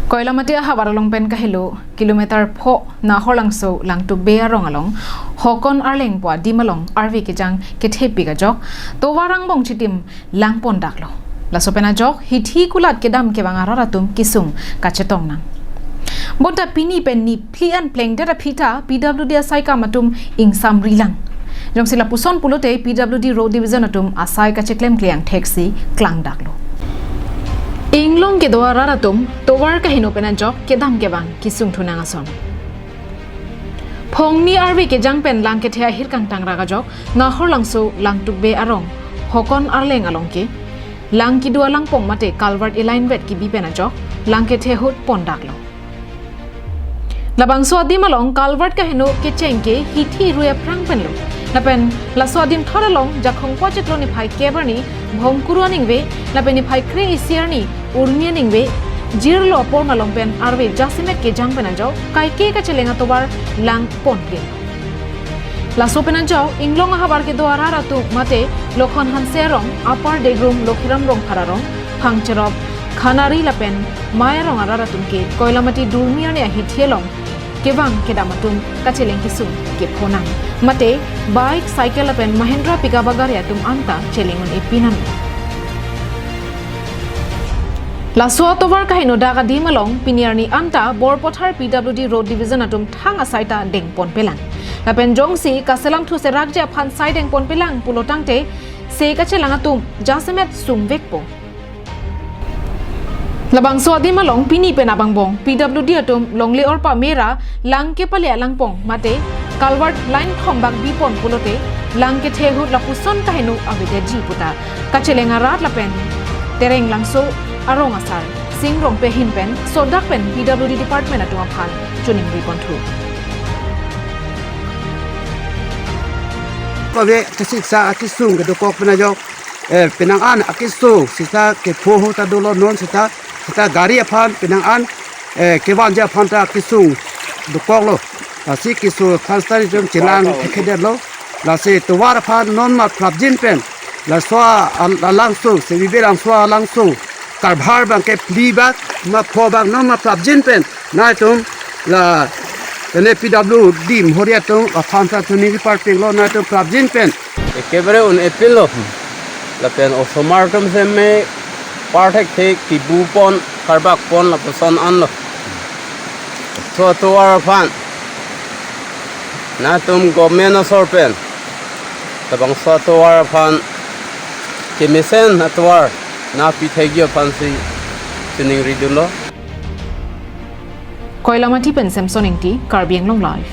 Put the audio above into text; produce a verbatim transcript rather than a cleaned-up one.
Koilamati ahavar along pen kahelo kilometer pho Nahorlangso Langtukbe arong along Hokon Arleng pu adim along arve kejang kethepik ajok tovar angbong chitim langpon daklo. Laso pen ajok hithi kulat kedam kevang arat atum kesung kachetong nang. Bonta pini pen niphli an plengdet aphi ta P W D asaikam atum ingsamri lang. Jongsi lapuson pulote P W D Road Division atum asai kacheklemkle angthek si klangdaklo. Inglong kedo arat atum tovar kaheno pen ajok kedam kevang kesung thu nang ason. Phongni arve kejang pen lang kethe ahir kangtang rak ajok Nahorlangso Langtukbe arong Hokon Arleng along ke lang kedo alangpong mate culvert eline vet kebi pen ajok lang kethe ahut pondaklo. Labangso adim along culvert kaheno kecheng ke hithi rui aphrang penlo. Lapen laso adim thot along Jakhong po chitro niphai kep arni Bhongkuru aningve lapen niphai kre-isi arni Urmi aningve jirlo apor malom pen arve jasemet kejang pen ajok kaike kacheleng atovar langpon ke. Laso pen ajok inglong ahavar kedo arat atum mate Lokhon Hanse arong, Upper Degrum, Lokhiram Rongphar arong, Phangcherop, Khanari lapen Mai arong arat atum ke Koilamati Durmi arni ahithi along kevang kedam atum kacheleng kesung kepho nang. Mate bike, cycle lapen Mahindra pickup agari atum anta cheleng un-e pinang. Laso atovar kaheno dak adim along pini arni anta Borpothar P W D Road Division atum thang asai ta dengpon pelang. Lapen jongsi kaselam thu serakji aphan sai dengpon pelang pulo tangte se kachelang atum jasemet sungvekpo. Labangso adim along pini pen abangbong P W D atum longle orpa mera lang kepale alangpong mate culvert line thombak bipon pulote lang kethe ahut lapuson kaheno avedetji puta kacheleng arat lapen Terenglangso arong asar Sing Rongpi ahin pen sodak pen P W D department atum aphan choningri ponthu. Kave kesiksa akesung kedokok pen ajok, eh, penang an akesung sita kepho ahut ta dolo, non sita, sita gari aphan penang an, eh, kevanji aphan ta akesung dokoklo. Lasi kesung aphan sita itum chelang khedetlo. Lasi tovar aphan non ma prapjin pen laso a-, al-, alangsung, Sebibe Langso alangsung karbhar abang ke phli bak ma pho bak non ma prapjin pen nangtum la, pene P W D mohori atum aphan ta choningri parpiklo, nangtum prapjin pen. Ekebare un-epilo. Lapen osomar atum seme parthek thek kebupon karbakpon lapuson anlo. Laso atovar aphan nangtum government asor pen labangso atovar aphan kemesen atovar nangpi thekji aphansi choningri dunlo. Koilamati pen Samson Ingti, Karbi Anglong Live.